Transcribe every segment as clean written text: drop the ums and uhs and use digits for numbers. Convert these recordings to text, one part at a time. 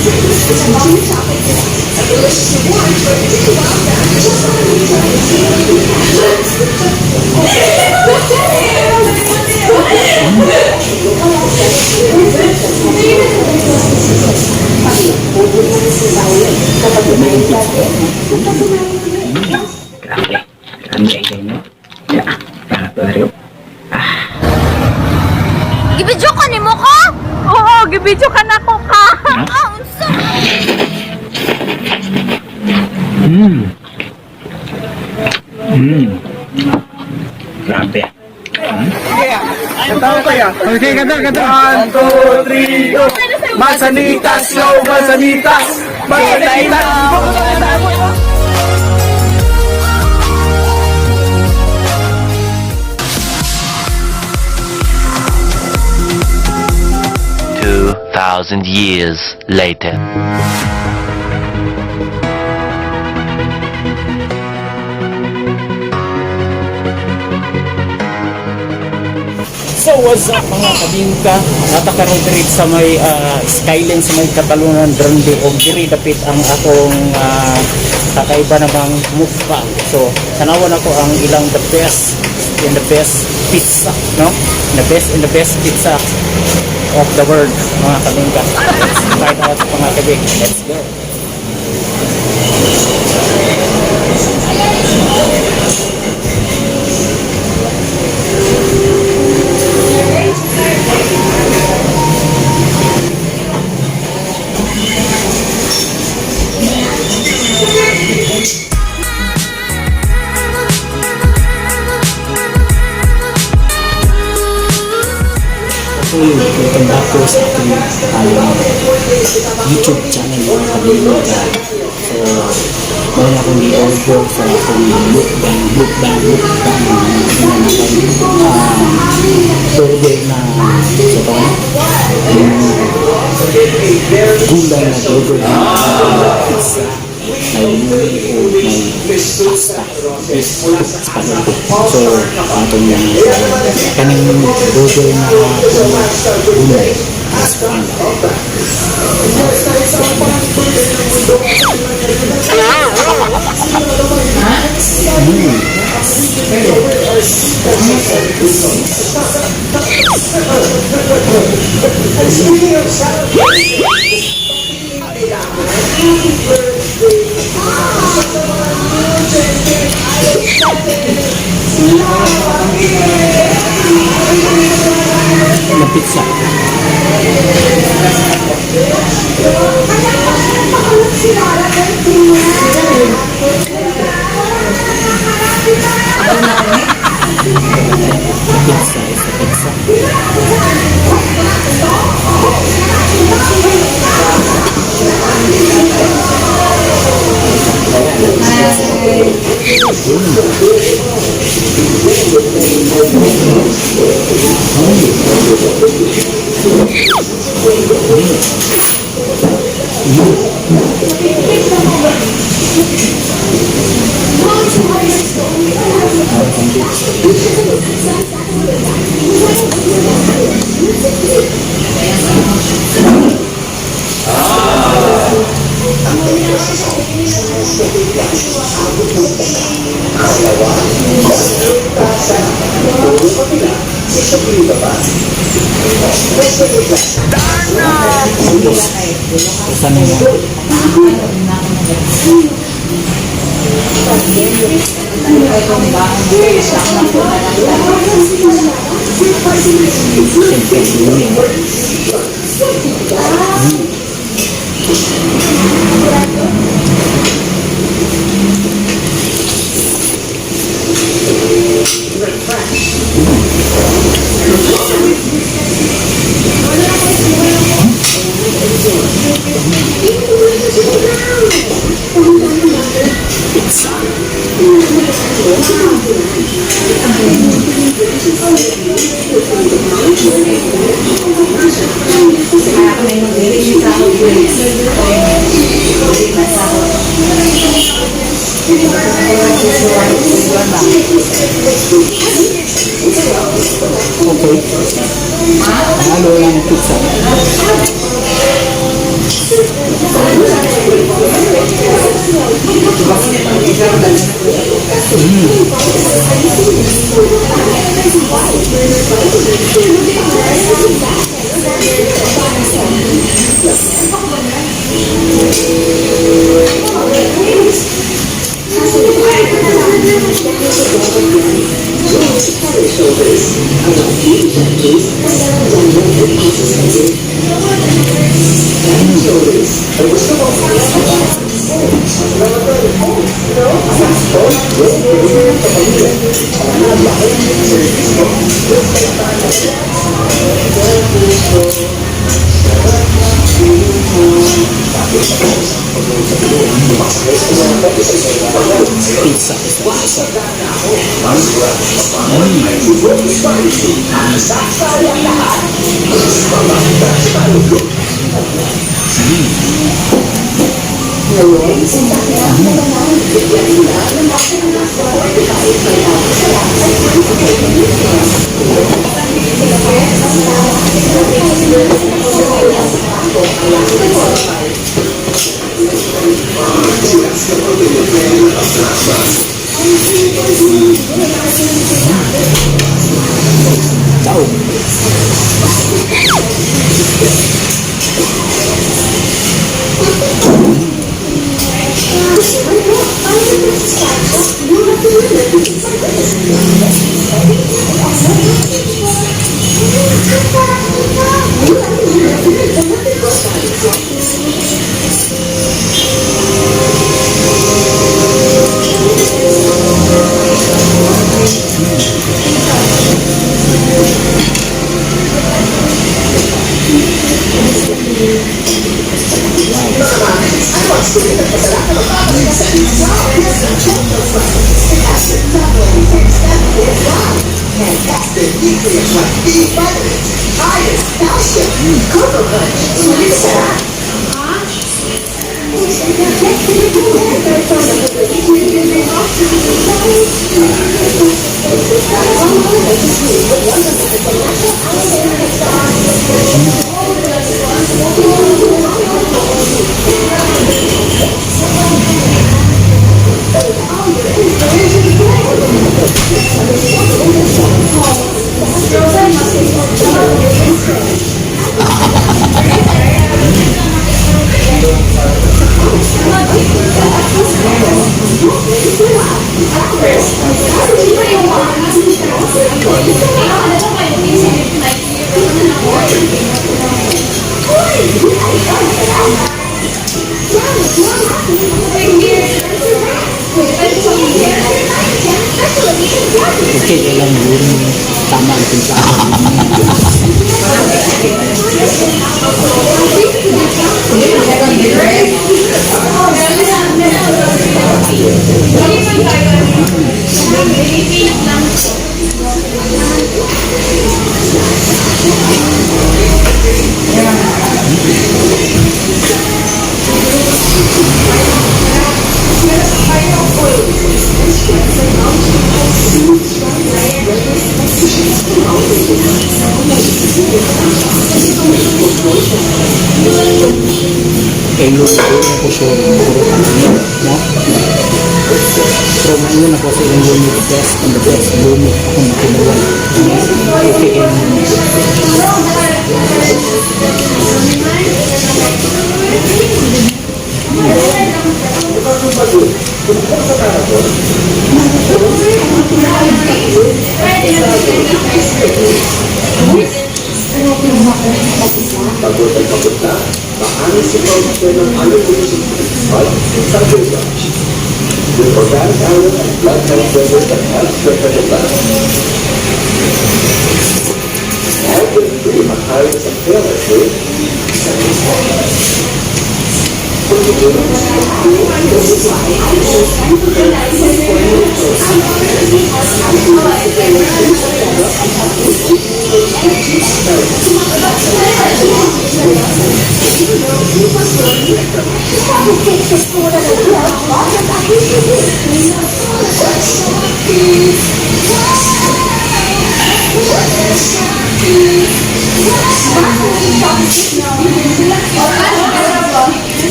May pizza. Grabe. Grabe kayo, no? Yeah. Para rin. Gibidyo ka nimo ko? Oo, gibidyo ka na ko ka. Ah, unsa? Grabe. Okay, kanta, kanta. One, two, three, go. Manzanitas, yo, manzanitas. Manzanitas. 2,000 years later. So what's up, mga kabingka? Natakaroon diri sa may skyline sa may Catalunan Grande og diri dapit ang atong kakaiba namang mukbang. So tanawan ako ang ilang the best in the best pizza, no? The best in the best pizza of the world, mga kabingka. Let's find out, mga kabing. Let's go. Okay, welcome back po sa ating YouTube channel, mga kabingka. So, meron akong i-order sa akong mukbang, mukbang, mukbang na akong burger na sa to, yung gulay na burger na pizza may nui o may pasta, beef spaghetti. So, atong yung kaning burger na gulay. Let's find out. Na pizza. Pizza is a pizza. Isa na yun. Siyempre, yun eh. Pizza. Okay. Halo lang pizza. Pizza is the pizza. Tao. Okay, lang yun. Tama ang timplahan. Kay luto ko siya puro no? Pero ngayon ako sa ilang lumi, the best and the best lumi akong makinuwan. Okay,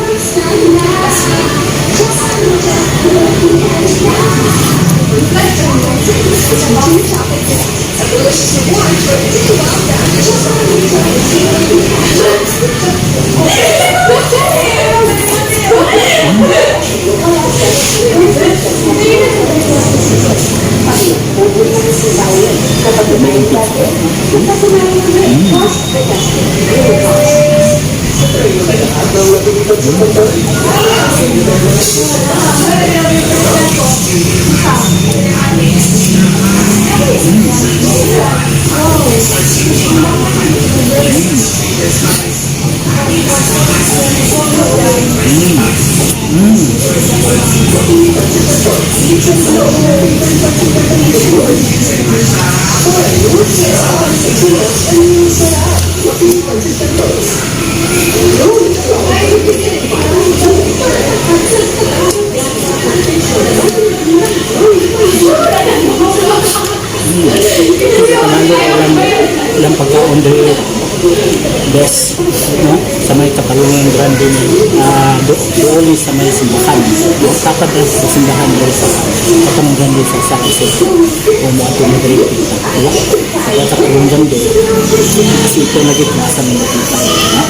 and May pizza. Kanando ilang pagkaon diri, best, no, sa may Catalunan Grande ni dooli sa may simbahan, no, tapat ra sa simbahan diri sa Catalunan Grande sa San Isidro. Kung mo ato mo diri kita wala sa Catalunan Grande kasi ito na gid nasa may makita, no.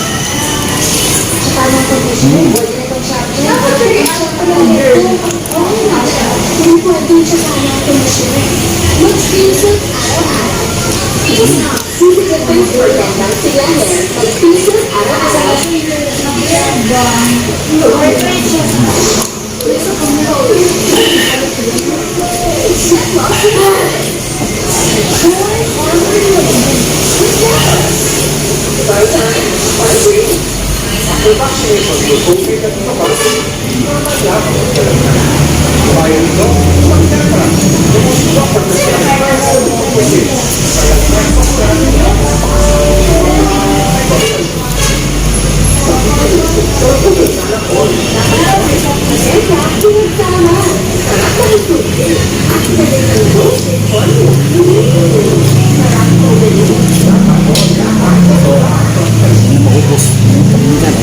Na maubos pamingan.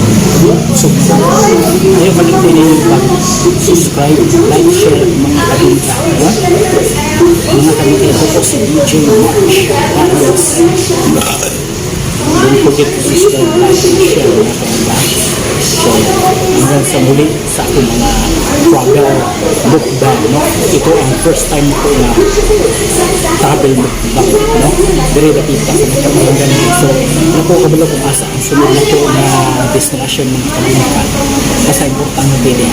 So ayaw maligtin ninyo pag subscribe, like, share, mga kabinka, no? Mga kabinka, ito po si DJ March Barrios. Don't forget to subscribe, like, and share, mga kabinka. So hanggang sa muli sa akong mga travel mukbang, no? Ito ang first time ko na travel mukbang, no? Diri dapit sa mga kabalangan. So, wala ko kabalo kung asa ang sunod na ko na destination, mga kabinka. Basta importante dili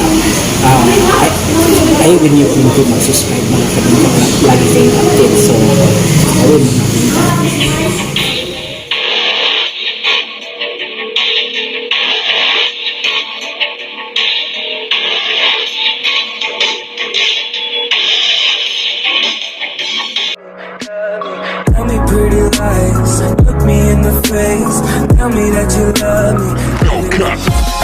ayaw ninyo kung mag-subscribe, mga kabinka, para lagi kayong update. So, ayun, mga kabinka. Tell me pretty lies, look me in the face. Tell me that you love me.